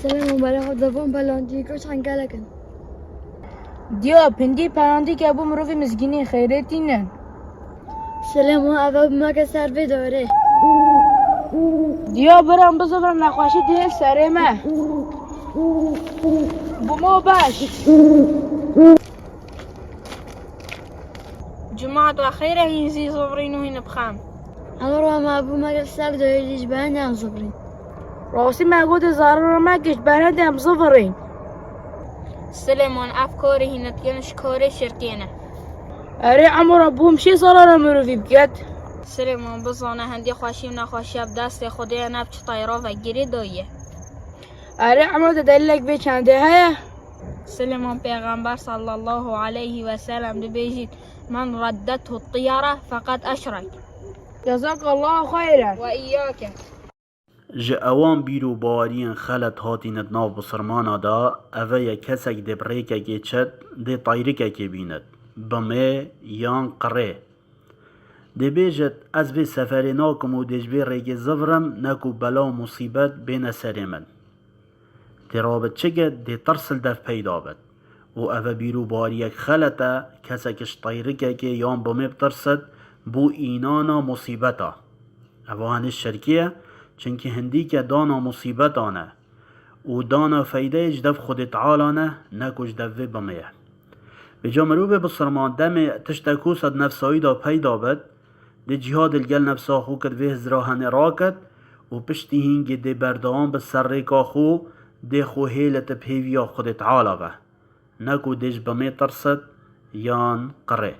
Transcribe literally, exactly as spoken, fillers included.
Selam û merhaba, devam belandî, koç hangelek in. Diya pindî pelandî ke bû mirovî mizgînî xeyrêtî ne. Selam û eve bimeke ser vê dorê. Diya biran bizivin nexweşî dihên serê me. Bûmo baş. Cumat we xeyr e, hîn zî zivirîn û hîn bixem. Emir we me bû me gel ser doyê jî ji beren de em zivirîn. Rastî me gotê zarara me kişt beren de em zivirîn. Silêman, ev karê hîn dikin ji karê şirkê ne. Erê Emir we bûm şê zarara mirovî biket. Silêman, bizane hindî xweşî û nexweşiya bi destê Xwedê ye, ne bi çi teyra ve girê daye. Erê Emir we delîlek vê çendê heye? Silêman, Pêxember sallallahu aleyhi ve sellem dibêjît, "Men reddethu tiyara feqed eşrek." Cezakallahu xeyren. Ve iyyake. Ji ewan bîr û baweriyên xelet hatîne di nav bisilmana de, eve ye kesek dê bi rêkekê çet, dê tayrikekê bînit, bimê yan qirê. Dê bêjit, ez vê seferê nakim û dê ji vê rêkê zivirim, ne ku bela û musîbet bêne serê min. Tê rabit çi get, dê tirs li dev peyda bit. Û eve bîr û bariyek xelet e, kesek ji teyrikekê yan bimê bitirsit, bû înana musîbeta. Eva hinî şirkî ye, çimkî hindîke dana musîbetan e. Û dana feydeyê ji dev Xwedê Teala ne, ne ku ji dev vê bimê ye. Vêca mirovê bisilman demê tiştek wisa di nefsa wî de peyda bit, dê cîhadê li gel nefsa xwe kir vê hizra henê raket û piştî hîngê dê berdewam bi ser rêka xwe, dê xwe hêlit bi hêviya Xwedê Teala ve. Ne ku dê ji bimê tirsit yan qirê.